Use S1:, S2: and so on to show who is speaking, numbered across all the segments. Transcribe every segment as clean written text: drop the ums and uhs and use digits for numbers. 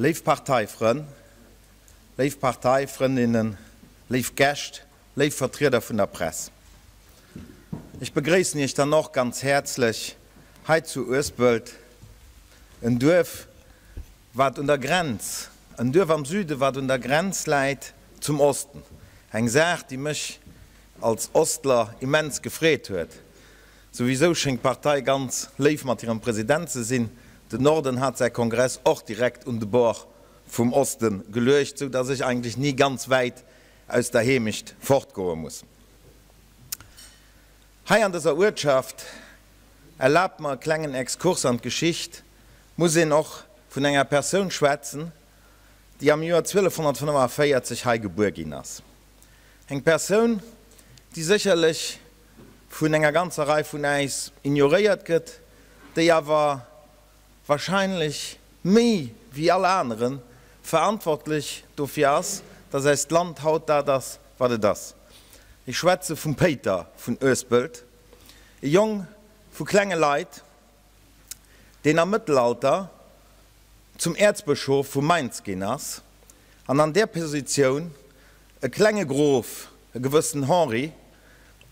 S1: Léif Parteifrënn, léif Parteifrëndinnen, léif Gäscht, léif Vertrieder vun der Press. Ech begréissen Iech dann och ganz häerzlech hei zu Uespelt, en Duerf, wat un der Grenz, en Duerf am Süden, wat un der Grenz läit zum Osten. Eng Saach, déi mech als Ostler immens gefreet huet. Souwisou schéngt d'Partei ganz léif mat hirem President ze sinn. Den Norden hat säi Kongress och direkt un de Bord vum Oste geluecht, sou datt ech eigentlech ni ganz wäit aus der Heemecht fortgoe muss. Hei an dëser Uertschaft, erlaabt mer e klengen Exkurs an d'Geschicht, muss een och vun enger Persoun schwätzen, déi am Joer 1245 hei gebuer ginn ass. Eng Persoun, déi sécherlech vun enger ganzer Rei vun äis ignoréiert gëtt, déi awer wahrscheinlech méi wéi all anere verantwortlech dofir ass, dass eist Land haut dat ass, wat et ass. Ech schwätze vum Péiter vun Uespelt, e Jong vu klenge Leit, deen am Mëttelalter zum Äerzbëschof vu Mainz ginn ass an an där Positioun e klenge Grof, e gewëssen Henri,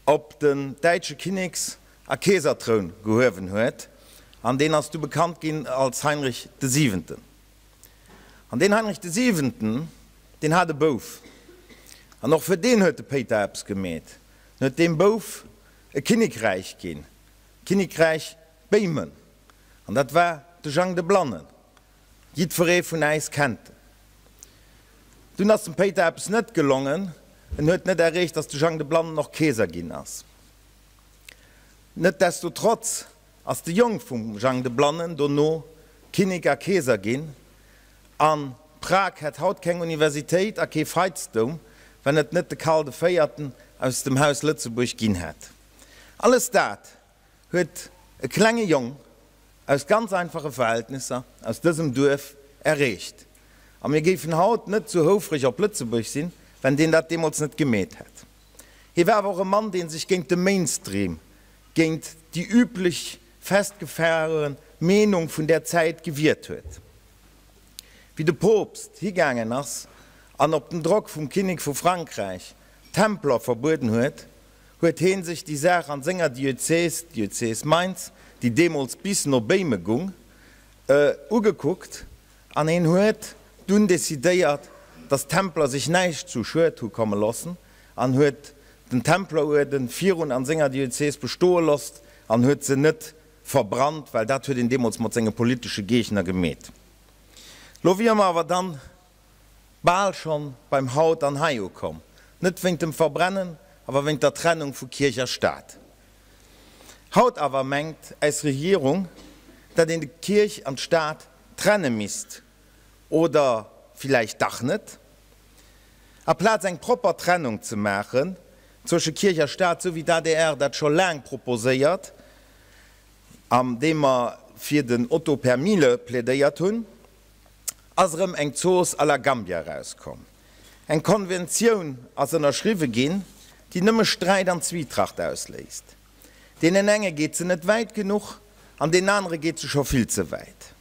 S1: op den däitsche Kinneks a Keesertroun gehuewen huet, an deen ass du bekannt ginn als Heinrich de Siwenten. An deen Heinrich de Siwenten, deen hat e Bouf, an och fir deen huet de Péiter eppes gemeet, en huet deem Bouf e Kinnekräich ginn, d'Kinnekräich Béimen, an dat war de Jang de Blannen. Jiddweree vun äis kennt en. Dunn ass dem Péiter eppes net gelongen, en huet net erreecht, datt de Jang de Blannen och Keeser ginn ass. Netdestotrotz ass de Jong vum Jang de Blannen dono Kinnek a Keeser ginn, a Prag hätt haut keng Universitéit a kee Veitsdoum, wenn et net de Karl de Véierten aus dem Haus Lëtzebuerg ginn hätt. Alles dat huet e klenge Jong aus ganz einfache Verhältnisser aus dësem Duerf erreecht. A mir géifen haut net sou houfreg op Lëtzebuerg sinn, wenn deen dat deemools net gemeet hätt. Hie war awer och e Mann, dee sech géint de Mainstream, géint déi üblech festgefahren Meenung vun där Zäit gewiert huet. Wéi de Poopst higaangen ass an op den Drock vum Kinnek vu Frankräich d'Templer verbueden huet, huet heen sech déi Saach an senger Diözes, Diözes Mainz, déi deemools bis no Béime gung, ugekuckt an heen huet dunn decidéiert, dass d'Templer sech näischt zu Schued hu komme lossen an huet den Templeruerden virun an senger Diözes bestoe losst an huet se net verbrannt, well dat huet een deemools mat senge politesche Geegner gemeet. Lo wier mer awer dann Bal schonn beim Haut an Hei ukomm. Net wéint dem Verbrennen, awer wéint der Trennung vu Kierch a Staat. Haut awer mengt äis Regierung, dat een de Kierch an d'Staat trenne misst. Oder villäicht dach net? Aplaz eng propper Trennung ze maachen zwësche Kierch a Staat, sou wéi d'ADR dat scho laang proposéiert, an deem mer fir den Otto per mille plädéiert hunn, ass erëm eng Zooss à la Gambia erauskomm. Eng Konventioun ass ënnerschriwwe ginn, déi nëmme Sträit an Zwietracht ausléist. Deenen enge geet se net wäit genuch an deenen anere geet se scho vill ze wäit.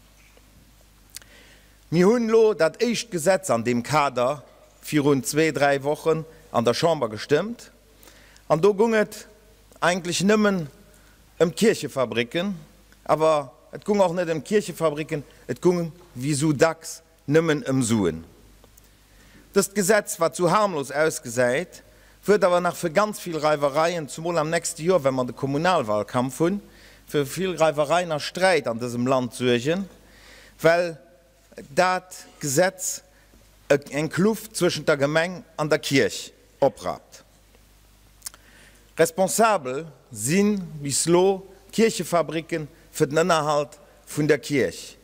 S1: Mir hunn elo dat éischt Gesetz an deem Kader virun zwee, dräi Wochen an der Chamber gestëmmt an do gung et eigentlech nëmmen ëm d'Kierchefabricken, awer et gung och net ëm d'Kierchefabricken, et gung wéi sou dacks nëmmen ëm Suen. Dëst Gesetz, wat sou harmlos ausgesäit, wuert awer nach fir ganz vill Reiwereien, zumol am nächste Joer, well mer de Kommunalwahlkampf hunn, fir vill Reiwereien a Sträit an dësem Land suergen, well dat Gesetz eng Kluft zwëschent der Gemeng an der Kierch oprappt. Responsabel si bis lo d'Kierchefabricken fir den Ënnerhalt vun der Kierch.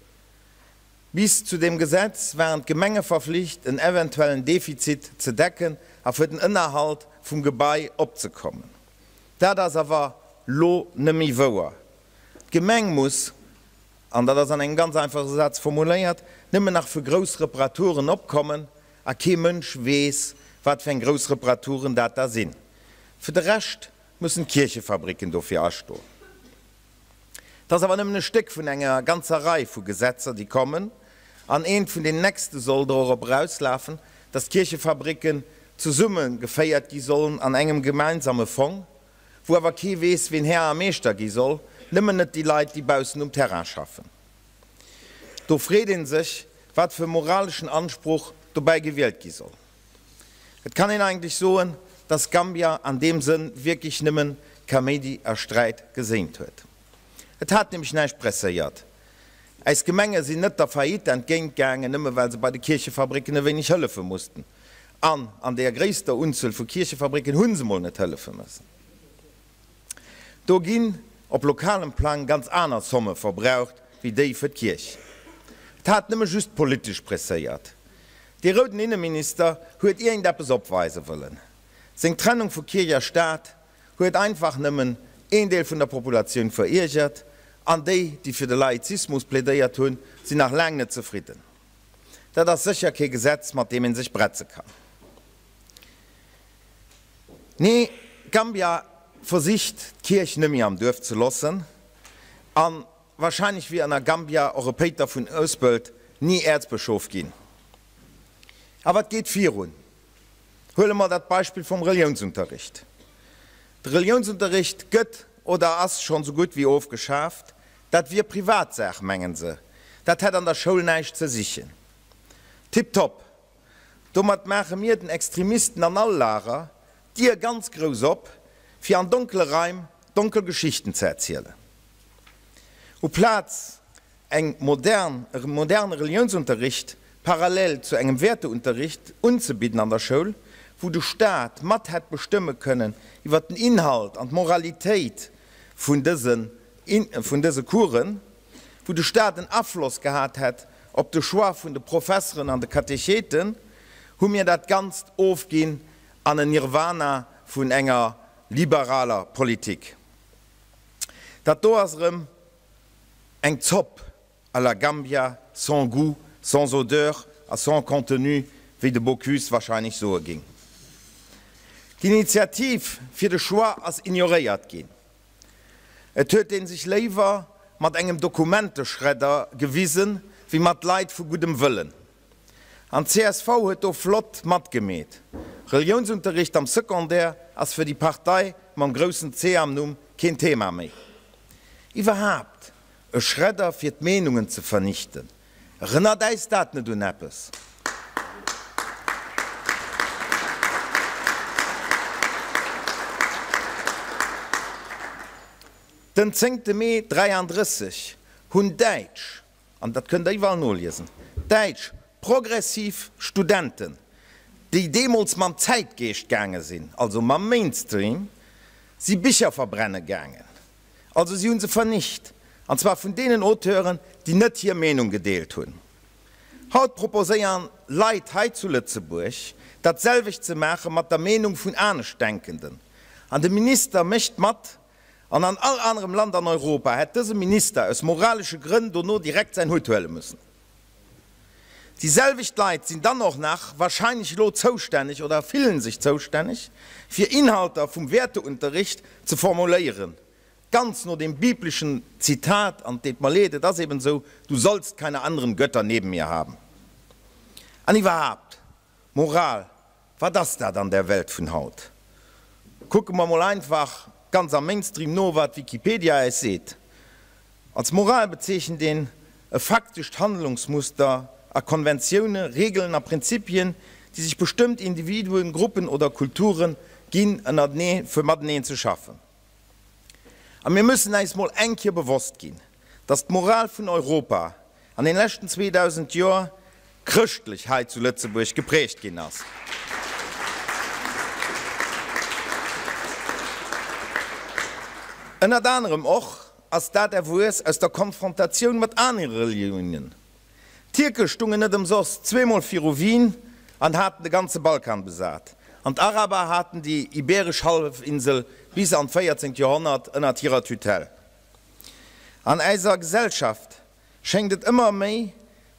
S1: Bis zu deem Gesetz waren d'Gemenge verflicht, en eventuellen Defizit ze decken a fir den Ënnerhalt vum Gebai opzekommen. Dat ass awer lo neméi wouer. D'Gemeng muss, an dat ass an engem ganz einfache Saz formuléiert, nëmmen nach fir grouss Reparaturen opkommen a kee Mënsch weess, wat fir eng grouss Reparaturen dat da sinn. Fir de Rescht mussen d'Kierchefabricken dofir astoen. Et ass awer nëmmen e Stéck vun enger ganzer Rei vu Gesetzer, déi kommen. An eent vun den nächste soll dorop erauslafen, datt d'Kierchefabricken zesumme geféiert gi sollen an engem gemeinsame Fong, wou awer kee weess, ween Här a Meeschter gi soll, nëmmen net déi Leit, déi baussen um Terrain schaffen. Do freet ee sech, wat fir e moraleschen Anspruch dobäi gewielt gi soll. Et kann een eigentlech soen, dass Gambia an deem Sënn wierklech nëmmen Kaméidi a Sträit geséint huet. Et hat nämlech näischt presséiert. Äis Gemenge sinn net der Faillite entgéint gaangen, nëmme well se bei de Kierchefabricken e wéineg hëllefe mussten. An an deer gréisster Unzuel vu Kierchefabricken hu se mol net hëllefe mëssen. Do ginn op lokalem Plang ganz aner Somme verbraucht wéi déi fir d'Kierch. Et hat nëmme just politesch presséiert. Dee rouden Inneminister huet iergendeppes opweise wëllen. Seng Trennung vu Kierch a Staat huet einfach nëmmen een Deel vun der Populatioun veriergert, an déi, déi fir de Laizismus plädéiert hunn, sinn nach laang net zefridden. Dat ass sécher kee Gesetz, mat deem ee sech bretze kann. Nee, Gambia versicht d'Kierch nëmme am Duerf ze loossen, a wahrscheinlech wier ënner Gambia och e Péiter vun Ospelt ni Äerzbëschof ginn. Awer et geet virun. Huele mer dat Beispill vum Reliounsunterricht. De Reliounsunterricht gëtt oder ass schonn sou gutt wéi ofgeschaaft. Dat wier Privatsaach, mengen se. Dat hätt an der Schoul näischt ze sichen. Tiptop! Domat maache mir den Extremisten an all Lager d'Dier ganz grouss op, fir an donkele Raim donkel Geschichten ze erzielen. Uplaz eng modern, e moderne Reliounsunterricht parallel zu engem Wäerteunterricht unzebidden an der Schoul, wou de Staat mat hätt bestëmme kënnen iwwer den Inhalt an d'Moralitéit vun dëse vun dëse Coursen, wou de Staat en Afloss gehat hätt op de Choix vun de Professeren an de Katecheten, hu mir dat Ganzt ofginn an en Nirvana vun enger liberaler Politik. Dat do ass erëm Eng Zopp à la Gambia, sans goût, sans odeur a sans contenu, wéi de Bocuse wahrscheinlech soe géing. D'Initiativ fir de Choix ass ignoréiert ginn. Et huet ee sech léiwer mat engem Dokumenteschredder gewisen, wéi mat Leit vu guddem Wëllen. An csv huet do flott matgemeet. Reliounsunterricht am Secondaire ass fir déi Partei mam groussen C am Numm keen Thema méi. Iwwerhaapt, e Schredder fir d'Meenungen ze vernichten, erënnert äis dat net un eppes? Den zéngte Mee 33 hunn däitsch, an dat kënnt der iwwerall noliesen, däitsch progressiv Studenten, déi deemools mam Zäitgeescht gaange sinn, also mam Mainstream, si Bicher verbrenne gaangen. Also si hu se vernicht, an zwar vun deenen Auteuren, déi net hir Meenung gedeelt hunn. Haut proposéieren Leit hei zu Lëtzebuerg, dat selwecht ze maache mat der Meenung vun Aneschtdenkenden. An de Minister mécht mat. An an all anerem Land an Europa hätt dëse Minister aus moralesche Grënn dono direkt säin Hutt huele müssen. Déi selwecht Leit sinn dann och nach wahrscheinlech elo zoustänneg oder fillen sech zoustänneg, fir Inhalter vum Wäerteunterricht ze formuléieren, ganz no dem bibleschen Zitat, an et deet mer leed, et ass eben esou, Du sollst keine anderen Götter neben mir haben. An iwwerhaapt, Moral, wat ass dat an der Welt vun haut? Kucke mer mol einfach ganz am Mainstream no, wat Wikipedia äis seet. Als Moral bezeechent een e faktescht Handlungsmuster a Konventioune, Regeln a Prinzipien, déi sech bestëmmt Individuen, Gruppen oder Kulture ginn, ënnertenee fir mateneen ze schaffen. A mir müssen äis mol eng Kier bewosst ginn, dass d'Moral vun Europa an den leschten 2000 Joer chrëschtlech hei zu Lëtzebuerg geprägt ginn ass. Ënnert anerem och ass dat erwuess aus der Konfrontatioun mat anere Reliounen. D'Tierke stungen net ëmsoss zweemol viru Wien an haten de ganze Balkan besat, an d'Araber haten déi iberesch Hallefinsel bis an d'véierzéngt Joerhonnert ënnert hirer Tutelle. An äiser Gesellschaft schéngt et ëmmer méi,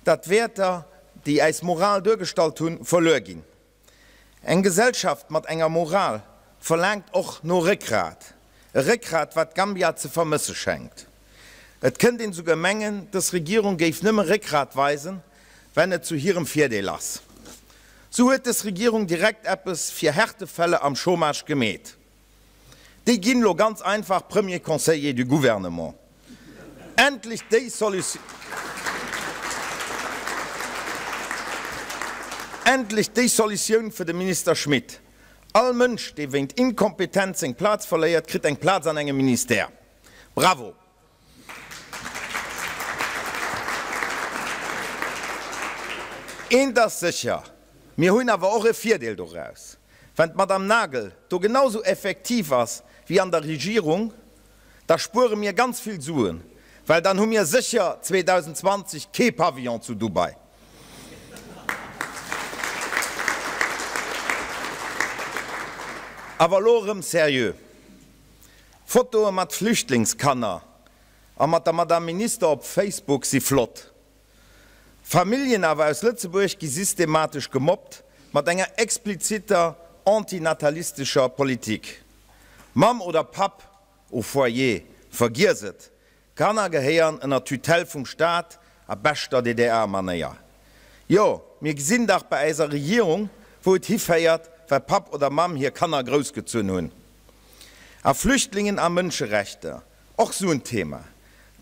S1: dat d'Wäerter, déi äis Moral duergestallt hunn, verluer ginn. Eng Gesellschaft mat enger Moral verlaangt och no Réckgrat, e Réckgrat, wat Gambia ze vermësse schengt. Et kënnt een esouguer mengen, dës Regierung géif nëmme Réckgrat weisen, Wenn et zu hirem Virdeel ass. Sou huet des Regierung direkt eppes fir Härtefälle am Chômage gemeet. Déi ginn lo ganz einfach Premier Conseiller du Gouvernement. Endlech déi Solutioun. Endlech déi Solutioun fir de Minister Schmit. All Mënsch, dee wéint Inkompetenz seng Plaz verléiert, kritt eng Plaz an engem Ministère. Bravo! Eent ass sécher, Mir hunn awer och e Virdeel doraus, Wenn d'Madame Nagel do genau sou effektiv ass wéi an der Regierung, da spuere mir ganz vill Suen, well dann hu mir sécher 2020 kee Pavillon zu Dubai. Awer elo erëm seriö, Fotoe mat Flüchtlingskanner a mat der Madame Minister op Facebook si flott. Familljen awer aus Lëtzebuerg gi systematesch gemobbt mat enger expliziter antinatalistescher Politik. Mamm oder Papp au foyer, vergiess et, Kanner gehéiern ënner d'Tutelle vum Staat a beschter DDR-Manéier. Jo, mir gesinn dach bei äiser Regierung, wou et hiféiert, well Papp oder Mamm hir Kanner groussgezunn hunn. A Flüchtlingen a Mënscherechter, och sou en Thema.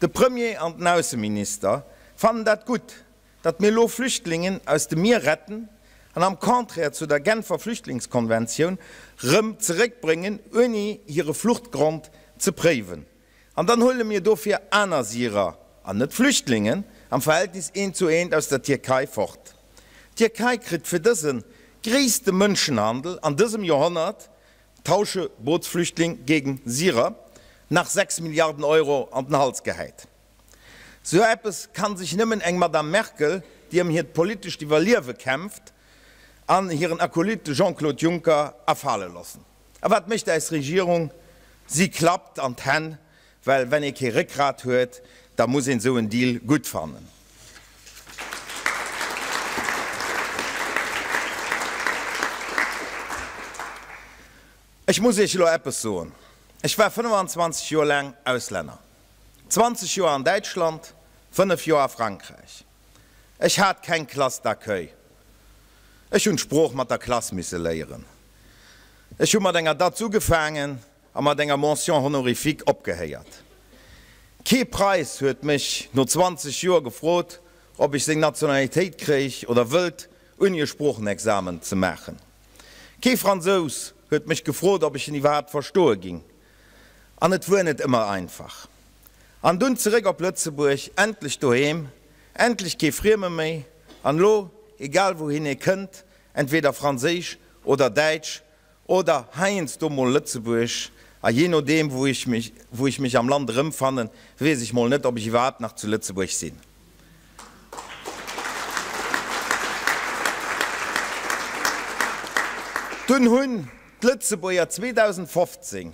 S1: De Premier an den Ausseminister fannen dat gutt, datt mir elo Flüchtlingen aus dem Mier retten an am Contraire zu der Genfer Flüchtlingskonventioun rëm zeréckbréngen, ouni hire Fluchtgrond ze préiwen. An dann huele mir dofir aner Syrer, an net Flüchtlingen, am Verhältnis eent zu eent aus der Tierkei fort. D'Tierkei kritt fir dëse gréisste Mënschenhandel an dësem Joerhonnert, tausche Bootsflüchtling gegen Syrer, nach 6 Milliarden Euro an den Hals gehäit. Sou eppes kann sech nëmmen eng Madame Merkel, déi ëm hiert politescht Iwwerliewe kämpft, an hiren Acolyte Jean-Claude Juncker afale loossen. A wat mécht äis Regierung? Si klappt an d'Hänn, well wenn ee kee Réckgrat huet, da muss een esou en Deal gutt fannen. Ech muss Iech elo eppes soen, Ech war 25 Joer laang Auslänner, 20 Joer an Däitschland, 5 Joer a Frankräich. Ech hat keng Classe d'accueil. Ech hunn d'Sprooch mat der Klass misse léieren. Ech hu mat enger Datz ugefaangen a mat enger Mention honorifique opgehéiert. Kee Preiss huet mech no 20 Joer gefrot, ob ech seng Nationalitéit kréich oder wëllt, ouni e Sproochenexamen ze maachen. Kee Fransous huet mech gefrot, ob ech en iwwerhaapt verstoe ging. An et wuar net ëmmer einfach. An dunn zeréck op Lëtzebuerg, endlech doheem, endlech kee Frieme méi. An elo, egal wouhin ee kënnt, entweder Franséisch oder Däitsch oder heiansdo mol Lëtzebuergesch, a jee nodeem wou ech mech wou ech mech am Land erëmfannen, weess ech mol net, ob ech iwwerhaapt nach zu Lëtzebuerg sinn. Dunn hunn d'Lëtzebuerger 2015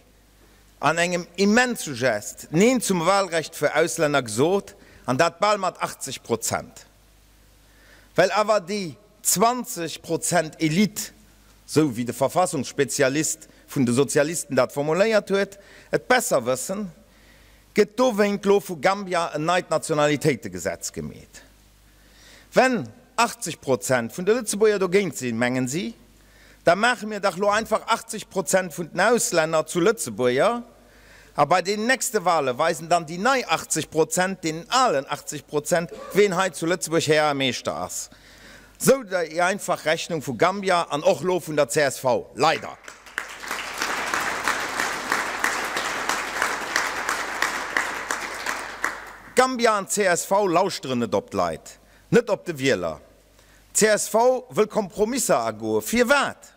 S1: an engem immense Gest Neen zum Wahlrecht fir Auslänner gesot, an dat bal mat 80 Prozent. Well awer déi 20 Prozent Elite, sou wéi de Verfassungsspezialist vun de Sozialisten dat formuléiert huet, et besser wëssen, gëtt dowéint lo vu Gambia en neit Nationalitéitegesetz gemeet. Wenn 80 Prozent vun de Lëtzebuerger dogéint sinn, mengen si, da maache mir dach lo einfach 80 Prozent vun den Auslänner zu Lëtzebuerger, a bei deenen nächste Wahle weisen dann déi nei 80 Prozent deenen alen 80 Prozent, ween hei zu Lëtzebuerg Här a Meeschter ass. Sou déi einfach Rechnung vu Gambia an och lo vun der csv. Leider! Gambia an csv lauschteren net op d'Leit, net op de Wieler. Csv wëll Kompromisser agoen. Firwat?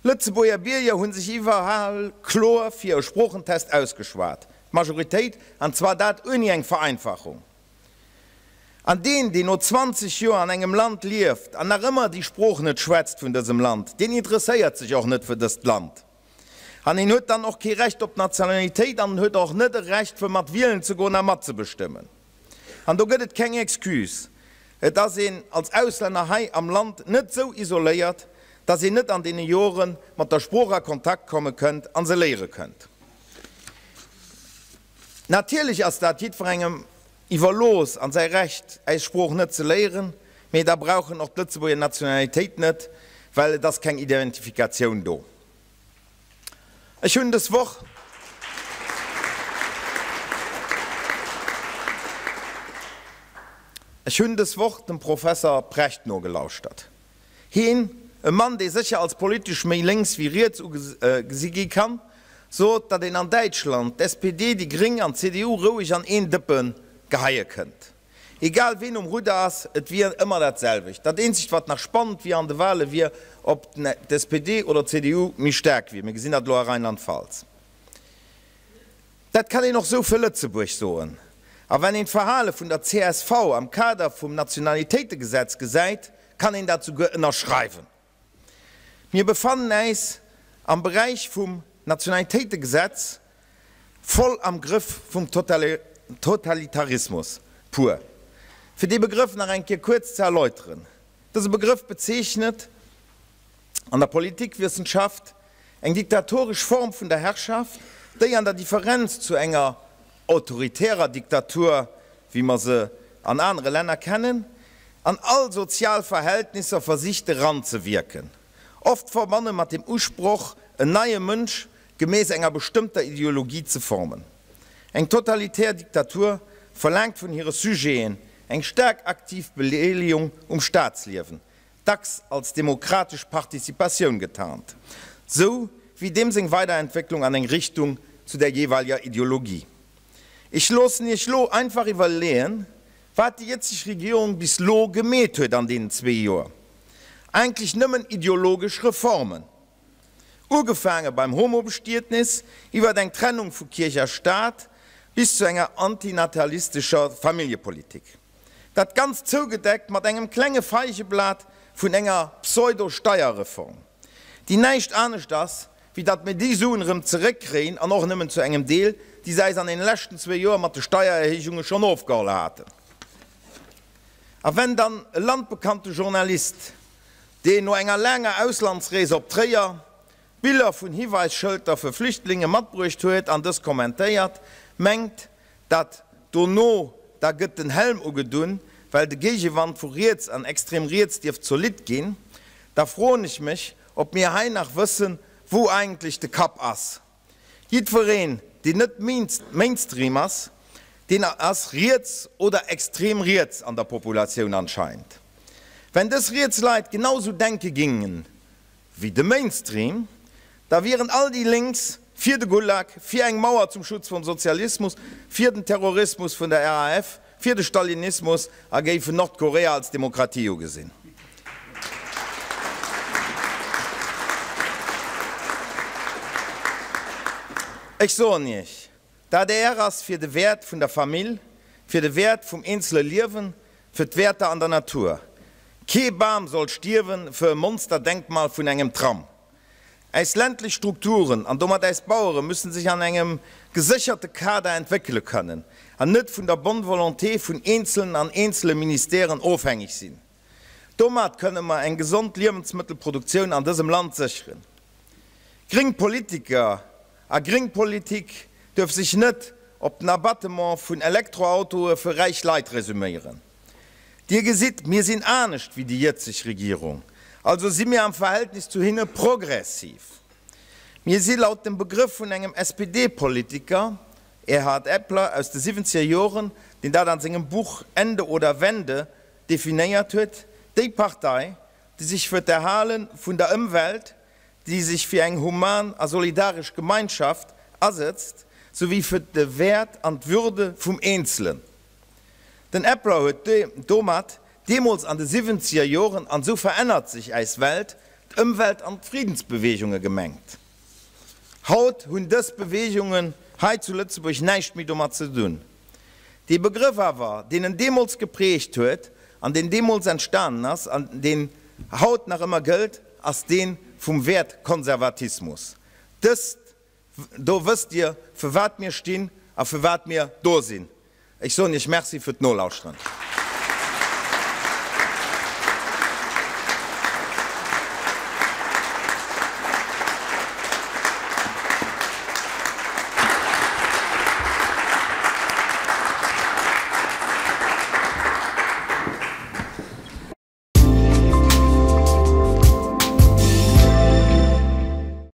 S1: Lëtzebuerger Bierger hu sech iwwerall kloer fir e Sproochentest ausgeschwat, d'Majoritéit, an zwar dat ouni eng Vereinfachung. An deen, deen no 20 Joer an engem Land lieft an nach ëmmer déi Sprooch net schwätzt vun dësem Land, deen interesséiert sech och net fir dëst Land. An en huet dann och kee Recht op d'Nationalitéit an en huet och net e Recht fir mat wielen ze goen a matzebestëmmen. An do gëtt et keng Excuse. Et ass een als Auslänner hei am Land net sou isoléiert, datt een net an deene Jore mat der Sprooch a Kontakt komme kënnt a se léiere kënnt. Natierlech ass dat jiddwerengem iwwerlooss an säi Recht, äis Sprooch net ze léieren. Mee da brauchen och d'Lëtzebuerger d'Nationalitéit net, well et ass keng Identifikatioun do. Ech hunn dës Woch. Ech hunn dës Woch dem Professer Precht nogelauschtert. Hien, e Mann, dee sécher als politesch méi lénks wéi riets ugesi gi kann, sot, datt een an Däitschland d'SPD, déi Gréng an d'CDU roueg an een Dëppe geheie kënnt. Egal ween um Rudder ass, et wier ëmmer dat selwecht. Dat eenzegt wat nach spannend wier an de Wale wier, ob d'SPD oder d'CDU méi staark wier. Mir gesinn dat elo a Rheinland-Pfalz. Dat kann een och sou fir Lëtzebuerg soen. A wenn een d'Verhale vun der csv am Kader vum Nationalitéitegesetz gesäit, kann een dat souguer ënnerschreiwen. Mir befannen äis am Beräich vum Nationalitéitegesetz voll am Grëff vum Totalitarismus pur. Fir dee Begrëff nach eng Kéier kuerz ze erläuteren, Dëse Begrëff bezeechnet an der Politikwëssenschaft eng diktatoresch Form vun der Herrschaft, déi an der Differenz zu enger autoritärer Diktatur, wéi mer se an anere Länner kennen, an all sozial Verhältnisser versicht eranzewierken, oft verbonne mat dem Usproch, en neie Mënsch gemäss enger bestëmmter Ideologie ze formen. Eng totalitär Diktatur verlaangt vun hire Sujeten eng staark aktiv Beleelegung um Staatsliewen, dacks als demokratesch Participatioun getarnt, sou wéi deem seng Weiderentwécklung an eng Richtung zu der jeeweileger Ideologie. Ech loossen Iech lo einfach iwwerleeën, wat déi jëtzeg Regierung bis lo gemeet huet an deenen zwee Joer. Eigentlech nëmmen ideologesch Reformen. Ugefaange beim Homobestietnis, iwwert eng Trennung vu Kierch a Staat bis zu enger antinatalistescher Familljepolitik. Dat Ganzt zougedeckt mat engem klenge Feigeblat vun enger Pseudo-Steierreform, déi näischt anescht ass, wéi datt mir déi Suen erëm zeréckkréien, an och nëmmen zu engem Deel, déi se äis an deene leschten zwee Joer mat de Steiererhéijunge schonn ofgeholl haten. A wenn dann e landbekannte Journalist, deen no enger laanger Auslandsrees op Tréier Biller vun Hiweisschëlter fir Flüchtlinge matbruecht huet an dës kommentéiert, mengt, datt dono da gëtt den Helm ugedunn, well de Géigewand vu riets an extrem riets dierft zolidd ginn, da froen ech mech, ob mir hei nach wëssen, wou eigentlech de Kapp ass. Jiddwereen, deen net Mainstream ass, deen ass riets oder extrem riets an der Populatioun anscheinend. Wenn dës riets Leit genau sou denke gingen wéi de Mainstream, da wieren all déi Lénks fir de Gulag, fir eng Mauer zum Schutz vum Sozialismus, fir den Terrorismus vun der RAF, fir de Stalinismus a géifen Nordkorea als Demokratie ugesinn. Ech soen Iech, D'adr ass fir de Wäert vun der Famill, fir de Wäert vum eenzele Liewen, fir d'Wäerter an der Natur. Kee Bam soll stierwen fir e Monsterdenkmal vun engem Tram. Äis ländlech Strukturen an domat äis Bauere müssen sech an engem gesécherte Kader entwéckele kënnen an net vun der bonne volonté vun eenzelen an eenzele Ministèren ofhängeg sinn. Domat kënne mer eng gesond Liewensmëttelproduktioun an dësem Land sécheren. Gréng Politiker a gréng Politik duerf sech net op den Abattement vun Elektroautoe fir räich Leit resuméieren. Dir gesitt, mir sinn anescht wéi déi jëtzeg Regierung, also si mir am Verhältnis zu hinne progressiv. Mir si laut dem Begrëff vun engem SPD-Politiker, Erhard Eppler, aus de siwwenzeger Joren, deen dat an sengem Buch Ende oder Wende definéiert huet, déi Partei, déi sech fir d'Erhale vun der Ëmwelt, déi sech fir eng human a solidaresch Gemeinschaft asëtzt, souwéi fir de Wäert an d'Würde vum Eenzelen. Den Eppler huet domat deemools an de siwwenzeger Joren, an esou verännert sech äis Welt, d'Ëmwelt an d'Friddensbeweegunge gemengt. Haut hunn dës Beweegungen hei zu Lëtzebuerg näischt méi domat ze dunn. Dee Begrëff awer, deen en deemools geprägt huet an deen deemools entstanen ass an deen haut nach ëmmer gëllt, ass dee vum Wäertkonservatismus. Dëst do wësst Dir, fir wat mir stinn a fir wat mir do sinn. Ech soen Iech Merci fir d'Nolauschteren.